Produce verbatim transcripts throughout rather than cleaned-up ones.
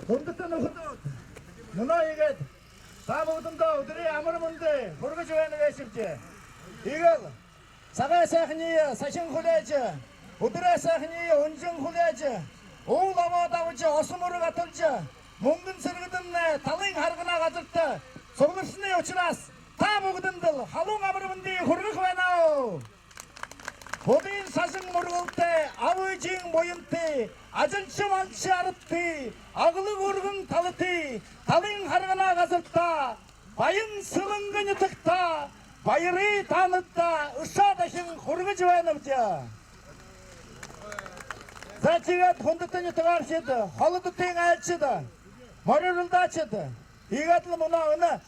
Хүндэтэ нүхэдүүд, мүнөө иигээд та бүгэдэндөө үдэрэй амар мэндэ хүргэжэ байна гээшэбди. Иигээд сагай сайханиие сахин хүлеэжэ, үдэрэй сайханиие үнжэн хүлеэжэ, уул абаа дабажа, уһа мүрэ гаталжа, мүнгэн сэргэдэмнай талын харгана газарта сугларһанай ушарһаа та бүгэдэндэл халуун амар мэндые хүргэжэ байнаб. Буддын шажан мүргэлтэй, аба эжын буянтай, ажалша малша арадтай, аглаг үргэн талатай, талын харгана газартаа, баян Сэлэнгэ нютагтаа баярые таанадта үшөө дахин хүргэжэ байнабди. За, тиигээд хүндэтэ нютагаархид, холо дүтын айлшад, мори урилдаашад, иигээд лэ мүнөө энэ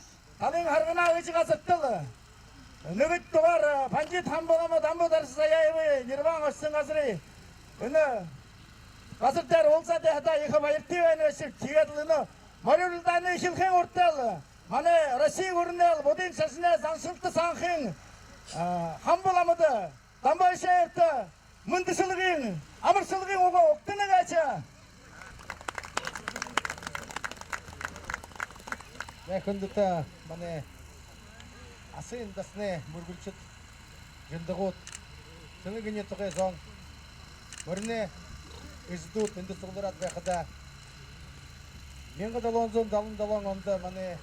талын харгана гэжэ газартал нэгэдүгээр, э, пандит Хамба лама Дамба Даржа Заяевай нирваан ошоһон газарай энэ газар дээрэ уулзаад байхадаа ехэ баяртай байна гээшэб. Тиигээд лэ энэ мори урилдаанай эхилхын урда лэ манай Росси гүрэнэй лэ буддын шажанай заншалта һанхин, э, Хамба ламада, Дамба Аюшеевта мэндэшэлгын, амаршалгын үгэ үгтэнэ гээшэ. Зай, хүндэтэ манай Асын дасанай мүргэлшэд, жиндагууд, Сэлэнгэ нютагай зон, мориной эзэдүүд, эндэ суглараад байхадаа, мянга долоон зуун далан долоон ондо манай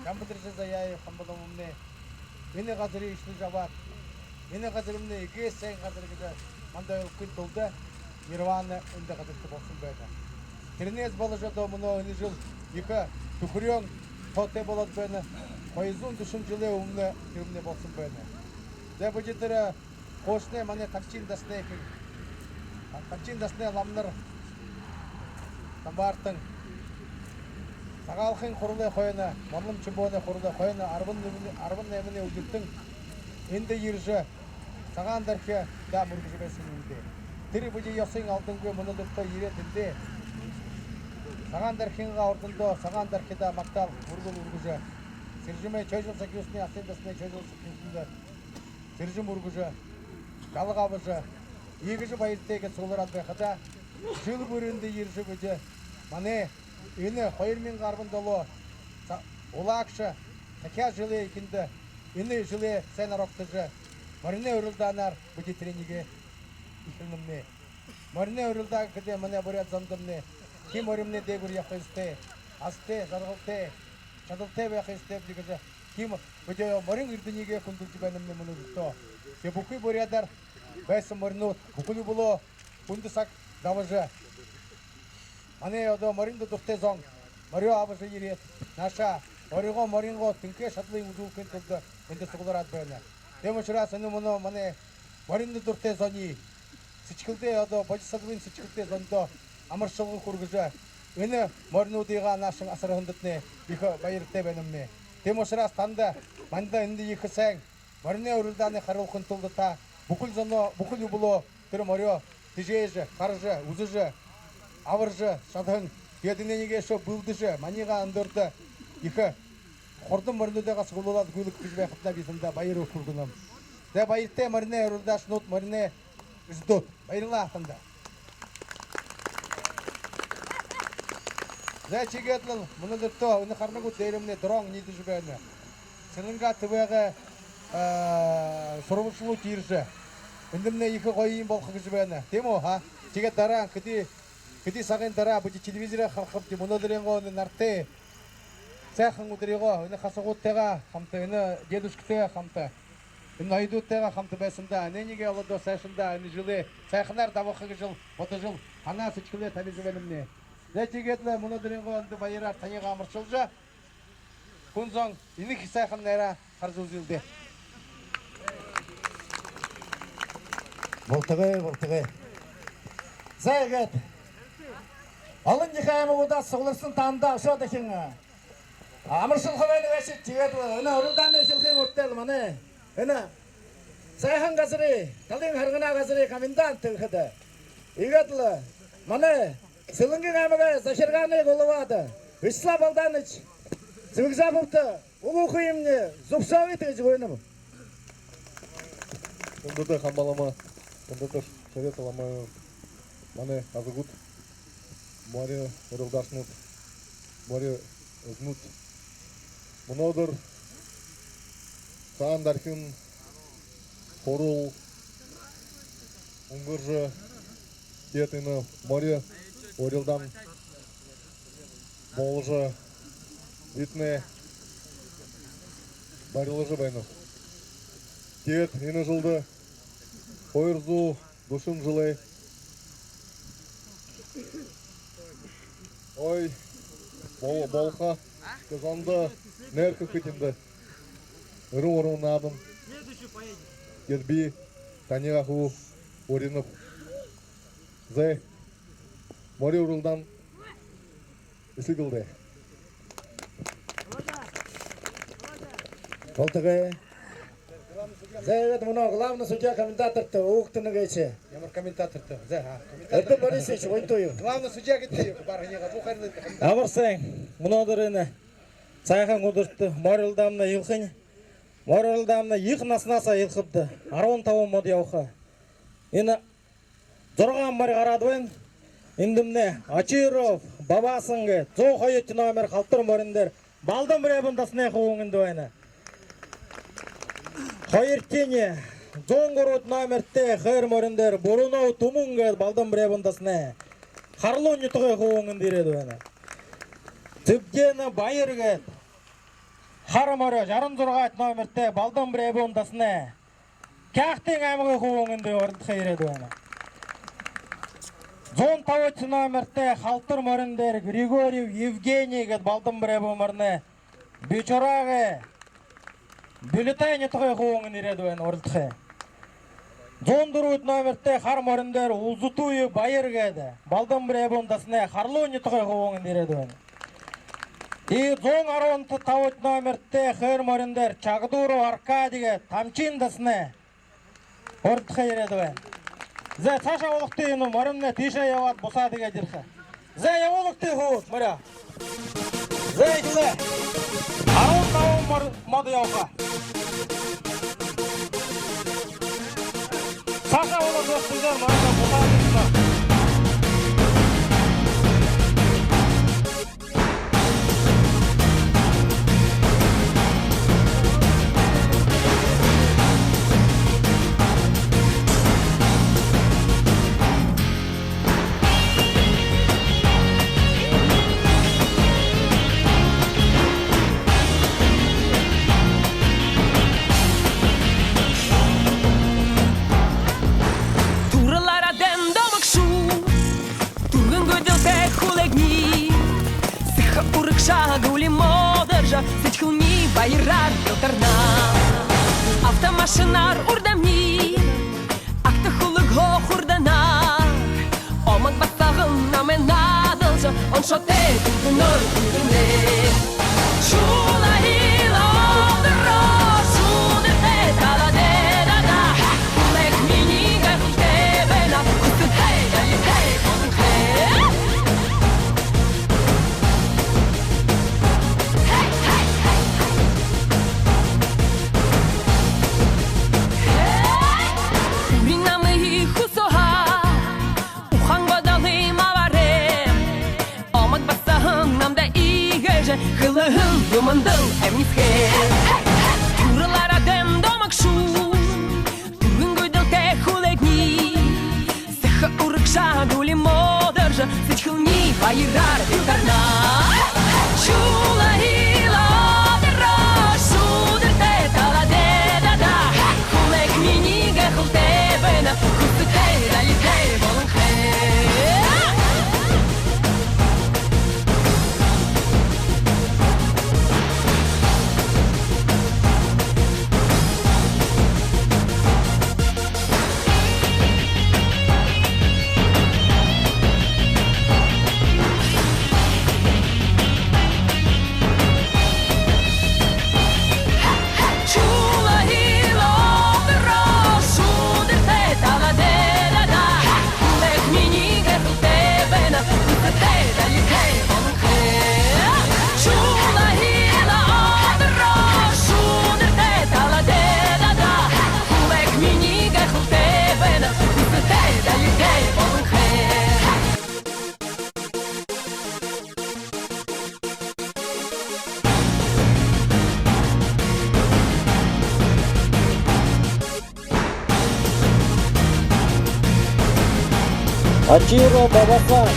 Дамба Даржа Заяев Хамба ламамнай энэ газарые эшлэжэ абаад, энэ газарымнай эгээ һайн газар гэжэ манда ойлгохын тулада нирвана эндэ газарта болоһон байна. Тэрэнһээ боложо одоо мүнөө энэ жэл ехэ түхэреэн тоотой болоод байна. Хоёр зуун дүшэн жэлэй өмнө тэрэмнай болоһон байна. За, бидэ тэрэ хуушанай манай Тамчын дасанай хин, Тамчын дасанай ламанар Дамба Артан, Сагаалганай хуралай хойно, Монлом Чимбоной хуралай хойно, арбан найманай, арбан найманай үдэртэнь эндэ ерэжэ, Сагаан Дархи даа мүргэжэ байһан юм даа. Тэрэ бидэ ёһын алдангүй мүнөөдэртөө ерээд эндэ Сагаан Дархингаа урдандаа Сагаан Дархидаа магтаал мүргэл үргэжэ, Сэржэмэй Чойжил Сахюусанай, Асын дасанай Чойжил Сахюусанда сэржэм үргэжэ, жалга абажа, иигэжэ баяртайгаар суглараад байхадаа, жэл бүри эндэ ерэжэ, бидэ манай энэ хоёр мянга арбан долоо са-, улаагша сахяа жэлэй эхиндэ энэ жэлээ һайнаар угтажа, мориной урилдаанаар бидэ тэрэниие эхилнэмнай. Мориной урилдаа гэхэдээ манай буряад зондомнай: хэн моримнай дээгүүр ябаха ёһотой, азатай, жаргалтай, шадалтай байха ёһотойбди гэжэ, тиимэ бидэ морин эрдэниие хүндэлжэ байнамнай мүнөөдэртөө. Тээ бүхы буряадаар байһан моринууд бүхэли үбэлөө хүндэ саг дабажа, манай одоо мориндо дуратай зон мориёо абажа ерээд, наашаа өөрынгөө морингоо тэнхээ шадалые үзүүлхын тулада эндэ суглараад байна. Тиимэ ушарһаа энэ мүнөө манай мориндо дуратай зониие сэдьхэлдээ, одоо бодисадавын сэдьхэлтэй зондоо амаршалга хүргэжэ, энэ моринуудыгаа наашань асарһандатнай ехэ баяртай байнамнай. Тиимэ ушарһаа танда, манда эндэ ехэ һайн мориной урилдаанай харуулхын тулада та бүхэли зоноо, бүхэли үбэлөө тэрэ мориёо тэжээжэ, хаража, үзэжэ, абаржа шадаһан, тиигээд энээниие ещё бэлдэжэ, манигаа үндэртэ ехэ хурдан моринуудаа суглуулаад гүйлгэжэ байхадаа, би танда баяр хүргэнэм. Зай, баяртай мориной урилдаашанууд, мориной эзэдүүд. Баярлаа танда. Зай, тиигээд лэ мүнөөдэртөө энэ харана гүт, дээрэмнай дрон ниидэжэ байна. Сэлэнгэ ТВ-гэй, э, һурагшалнууд ерэжэ, эндэмнай ехэ гоё юм болохо гэжэ байна. Тиимэ гү, ха? Тиигээд дараа хэды, хэды сагай дараа бидэ телевизорээр харахабди мүнөөдэрэйнгөө энэ наратай һайхан үдэрөө энэ хасагуудтайгаа хамта, энэ дедушкатайгаа хамта, энэ ноёдуудтайгаа хамта байһандаа, энээниие олоодо, саашандаа энэ жэлээ һайханаар дабаха гэжэл бодожол, һанаа сэдьхэлээ табижа байнамнай. Зай, тиигээд лэ мүнөөдэрэйнгөө энэ баяраар таниие амаршалжа, хүн зон, энэ ехэ һайхан найраа хаража үзэел даа. Болтогой, болтогой. Зай, иигээд олон ехэ аймагуудһаа сугларһан таанадаа үшөө дахин амаршалха байна гээшэб. Тиигээд энэ урилдаанай эхилхын урда лэ манай Энэ Сайхан газарай, Талын Харгана газарай комендант гэхэдэ. Иигээд лэ манай Сэлэнгын аймагай захиргаанай гулваада Вячеслав Балданович Цыбикзяповта үгэ үгэхыемни зүбшөөгыт гэжэ гуйнаб. Хүндэтэ Хамба лама, хүндэтэ Шарьяа лама, манай азагууд, мори урилдаашанууд, мори эзэнүүд. Мүнөөдэр сагаан дархан хурал үнгэржэ, тиигээд энэ мори урилдаан боложо, бидэнэй баярлажа байнаб. Тиигээд энэ жэлдэ хоёр зуун дүшэн жэлэй, ой, бол-, болохо, зондо нэрэ хэхэ тэндэ. Эрүүн урмын наадам. Тиигээд би танай хуу уринаб. Зай, мори урилдаан эхилхэл даа. Болтогой. Зай, иигээд мүнөө главный судья комментаторта үгэ үгэнэ гээшэ. Ямар комментаторта? Зай, а, комментатор. Эрдэни Борисович, ойнтуй юу? Главный судья гэдэг юу? Баргынгаа бү харин. Амар сайн. Мүнөөдэр энэ сайхан үдэртэ мори урилдаамнай эхилхэнь. Мори урилдаамнай ехэ наһанһаа эхилхэбди. Арбан табан модо ябаха. Энэ зургаан мори гараад байна. Эндэмнай Очиров Бабасан гээд зуун хоёрдохи номер халтар морин дээрэ Балдан Брэйбун дасанай хүбүүн эндэ байна. Хоёрдохинь зуун гурбадахи номертэй хойро морин дээрэ Бурунов Түмэн гээд Балдан Брэйбун дасанай, Харлуун нютагай хүбүүн эндэ ерээд байна. Цыбденов Баяр гээд хара мори, жаран зургаадахи номертэй Балдан Брэйбун дасанай, Хяагтын аймагай хүбүүн эндэ урилдахаа ерээд байна. Зуун табадахи номертэй халтар морин дээрэ Григорьев Евгений гээд Балдан Брэйбун моринай, Бэшүүрэй Бэлитэй нютагай хүбүүн эндэ ерээд байна урилдахаа. Зуун дүрбэдэхи номертэй хара морин дээрэ Улзытуев Баяр гээд Балдан Брэйбун дасанай, Харлуун нютагай хүбүүн эндэ ерээд байна. И зуун арбан табадахи номертэй хойро морин дээрэ Чагдуров Аркадий гээд Тамчын дасанай, урилдахаа ерээд байна. Зай, саашаа ябуулагты, энэ моримнай тиишээ ябаад бусаад иигээд ерэхэ. Зай, ябуулагты, хуу, морёо. Зай, эхилээ. Арбан табан мор-, модо ябаха. Саашаа ябуулаад, зай, тиишээ моримнай бусаад ерэхэ. Түрэл арадай домогшо, түргэн гүйдэлтэй хүлэгни. Сэхэ урагшаа гүлимодоржо, сэдьхэлни баяраар дэлтарна. Автомашинаар урдамни, агта хүлэгһөө хурдана. Омог басаган намайе наадалжа, оншотой түргэнөөр үргэнэ. Шулаһан одороо шүдэртэй талаадаа. Хүлэг минии гайхалтай байна. Хүсэд хэй, далид хэй, болон хэй. Үрин намайе хүсөөхэ, ухаан бодолыма бари. Омог басаган намда и Очиров Бабасан.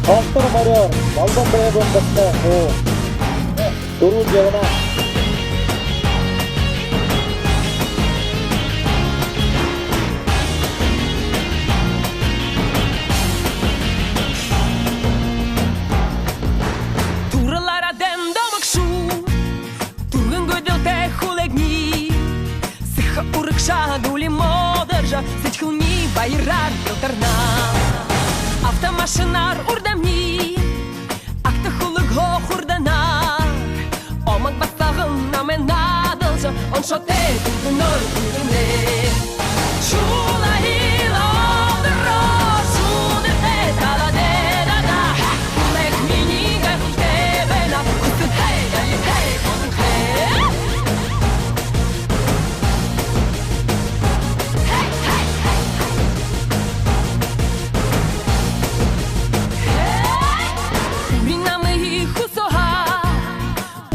Халтар морёор Балдан Брэйбун дасанай хуу. Түрүүлжэ ябана. Түрэл арадайм домогшууд, түргэн гүйдэлтэй хүлэгни. Сэхэ урагшаа дуулан модоржо, сэдьхэлни баяраар дэлтэрнэ. Автомашинаар урдамни, агта хүлэгһөө хурданаб. Омог басаган намайе наадалжа, оншотой дүүрэн дүүрэнэ. Шулаһан лодороо шүүдэртэй талаадаа. Хүлэг минии гайхалтай байна, хүсэтэй, далитай болонхой. Үри намайе хүсэһэн,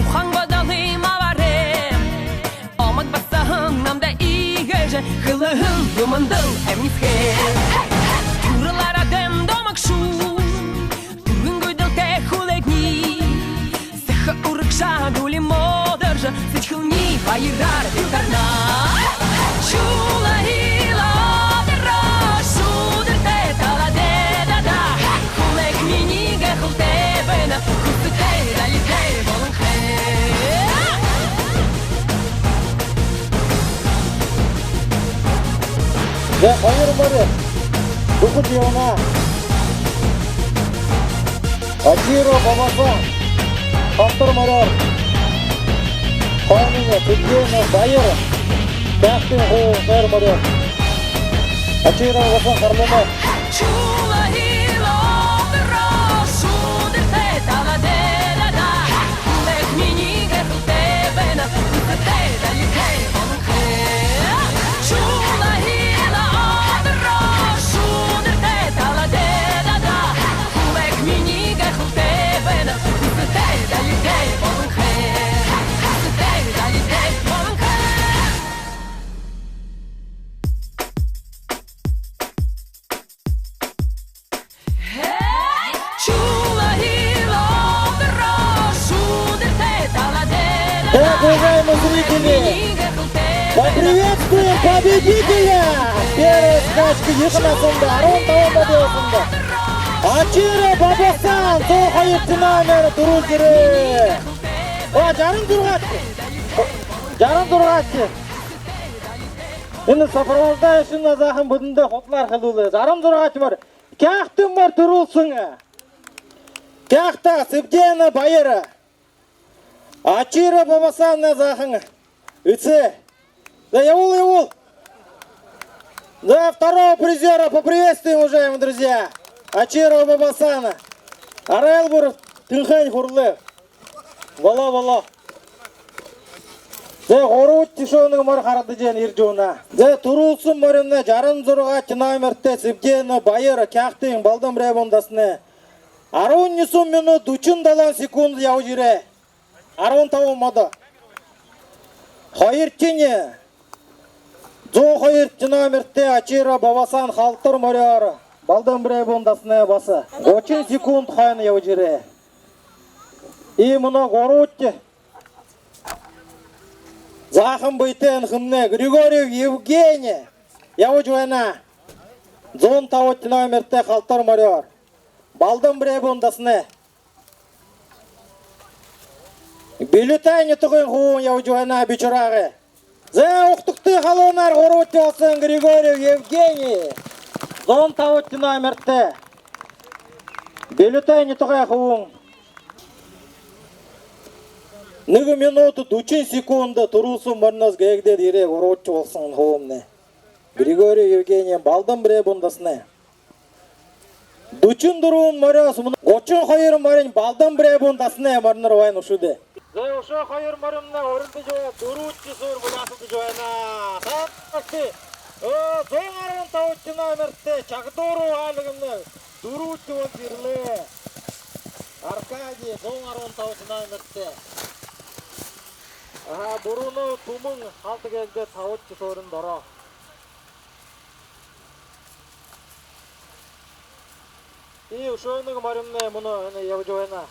ухаан бодолыем абаарай. Омог басаган намда иигэжэ хэлэһэн, юумэндэл эмнисхэй. Түрэл арадайм домогшууд, түргэн гүйдэлтэй хүлэгни. Сэхэ урагшаа дуулан модоржо, сэдьхэлни баяраар дэлтэрнэ. Шулаһан лодороо шүүдэртэй талаадаа. Хүлэг минии гайхалтай байна, хүсэтэй, далитай болонхой. За, хоёр морёо. Дүхэжэ ябана. Очиров Бабасан. Халтар морёор. Хойно Сэбденов Баяр. Кяхтын хуу хоёр морёор. Очиров Бабасан, харлана. Шулаһан лодороо шүүдэртэй талаадаа. Хүлэг минии гайхалтай байна, хүсэтэй, далитай болонхой. Шулаһан лодороо шүүдэртэй талаадаа. Хүлэг минии гайхалтай байна, хүсэтэй, далитай болонхой. Хүсэтэй, далитай болонхой. Так, уважаемые зрители, поприветствуем победителя первой скачки ехэ насанда, арбан табан модын ехэ насанда. Очиров Бабасан, зуун хоёрдохи номер, түрүүлжэ ерээ. О, жаран зургаадахи. Жаран зургаадахи. Энэ сопровождающий, заахан, бидэндэ худалаар хэлүүлээ. Жаран зургаадахи морь. Кяхтын морь түрүүлсэн. Кяхта Сэбденов Баяр. Очиров Бабасан, заахан, эсэгэ. За, ябуул, ябуул. За, второго призёра поприветствуем, уважаемые друзья. Очиров Бабасан. Арай л бүри тэнхэнь хүрэлэй. Болоо, болоо. За, гурбадахи шэнэ нэгэ морь харагдажа байна, ерэжэ байна. За, түрүүлсэн моримнай жаран зургаадахи номертэй Сэбденов Баяр, Кяхтын, Балдан Брэйбун дасанай. Арбан юһэн минута дүшэн долоон секунда ябажа ерээ. Арбан табан модо. Хоёрдохинь зуун хоёрдохи номертэй Очиров Бабасан, халтар морёор, Балдан Брэйбун дасанай, баһа гушан секунда хойно ябажа ерээ. Иимэ мүнөө гурбадахи. Заахан бэетэй, энэхэнэй Григорьев Евгений ябажа байна. Зуун табадахи номертэй, халтар морёор, Балдан Брэйбун дасанай. Бюллетень нютагай хүбүүн ябажа байна, Бичураагай. За, угтагты халуунаар. Гурбадахи болоһон Григорьев Евгений. Зуун табадахи номертэй. Бюллетень нютагай хүбүүн. Нэгэ минута дүшэн секунда түрүүлсэн мориноос гээгдээд ерээ гурбадахи болоһон хүбүүмнай. Григорьев Евгений, Балдан Брэйбун дасанай. Дүшэн дүрбэн морёо һаа, мүнөө гушан хоёр моринь Балдан Брэйбун дасанай мориноор байна, үшөө даа. За, үшөө хоёр моримнай урилдажа байна, дүрбэдэхи һуури булясалдажа байна. Саашадаа. О, зуун арбан табадахи номертэй Чагдуров Алигмнай дүрбэдэхи болжо ерээ. Аркадий, зуун арбан табадахи номертэй. Аха, Бурунов Түмэн, халта гээгдээд, табадахи һуурида ороо. И үшөө нэгэ мориной мүнөө энэ ябажа байна.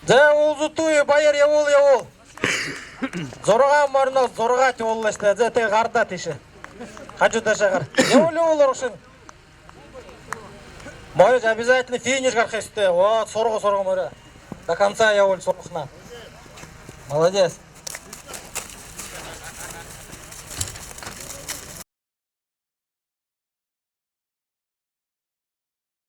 За, Улзытуев Баяр, ябуул, ябуул. Зургаан мориной зургаадаа ябууллаа шүү дээ. За, тээ гараа тиишээ. Хажуу тээшээ гар. Ябуул, ябуул, урагшань. Мориж, обязательно финиш гараха ёһотой. Вот, сурга, сурга морёо. До конца ябуул, сургахна. Молодец.